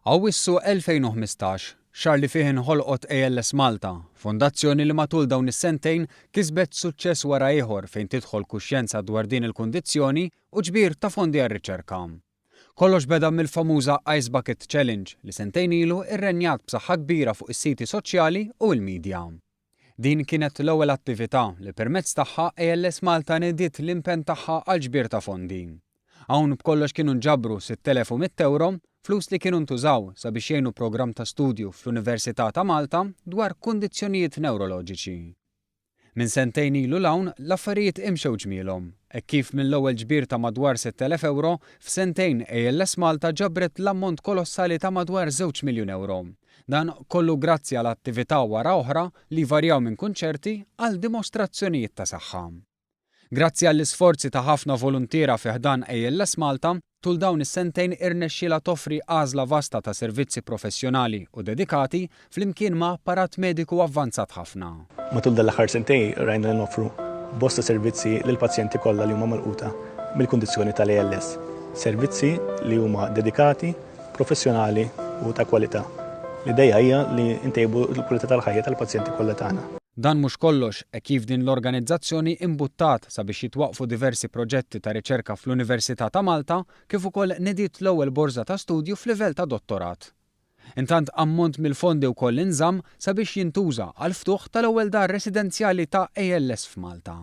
Awwissu 2015, xahar li fih inħolqot ALS Malta, fondazzjoni li matul dawn is-sentejn kisbet suċċess wara ieħor fejn tidħol kuxjenza dwar din il-kundizzjoni u ġbir ta' fondi għar-riċerka. Kollox beda mill-famuża Ice Bucket Challenge li sentejn ilu rrenjat b'saħħa kbira fuq is-siti soċjali u l-media. Din kienet l-ewwel attività li permezz tagħha ALS Malta nediet l-impenn tagħha għall-ġbir ta' fondi. Hawn b'kollox kienu nġabru 6,100 ewro, flus li kienu ntużaw sabiex jgħinu programm ta' studju fl-Università ta' Malta dwar kundizzjonijiet newroloġiċi. Minn sentejn ilu 'l hawn, l-affarijiet imxew ġmielhom, hekk kif mill-ewwel ġbir ta' madwar 6,000 ewro, f'sentejn ALS Malta ġabret l-ammont kolossali ta' madwar żewġ miljun ewro. Dan kollu grazzi għal attività wara oħra li jvarjaw minn kunċerti għal dimostrazzjonijiet ta' saħħa. Grazzi għall-isforzi ta' ħafna voluntiera fi ħdan ALS Malta, tul dawn is-sentejn irnexxielha toffri għażla vasta ta' servizzi professjonali u dedikati flimkien ma' apparat mediku avvanzat ħafna. Matul dan l-aħħar sentejn rajna li noffru bosta servizzi lill-pazjenti kollha li huma milquta mill-kundizzjoni tal-ALS. Servizzi li huma dedikati, professjonali u ta' kwalità. L-idea hija li ntejbu l-kwalità tal-ħajja tal-pazjenti kollha tagħna. Dan mhux kollox, hekk kif din l-organizzazzjoni imbuttat sabiex jitwaqqfu diversi proġetti ta' riċerka fl-Università ta' Malta kif ukoll nediet l-ewwel borża ta' studju f'livell ta' dottorat. Intant ammont mill-fondi wkoll inżamm sabiex jintuża għall-ftuħ tal-ewwel dar residenzjali ta' ALS f'Malta.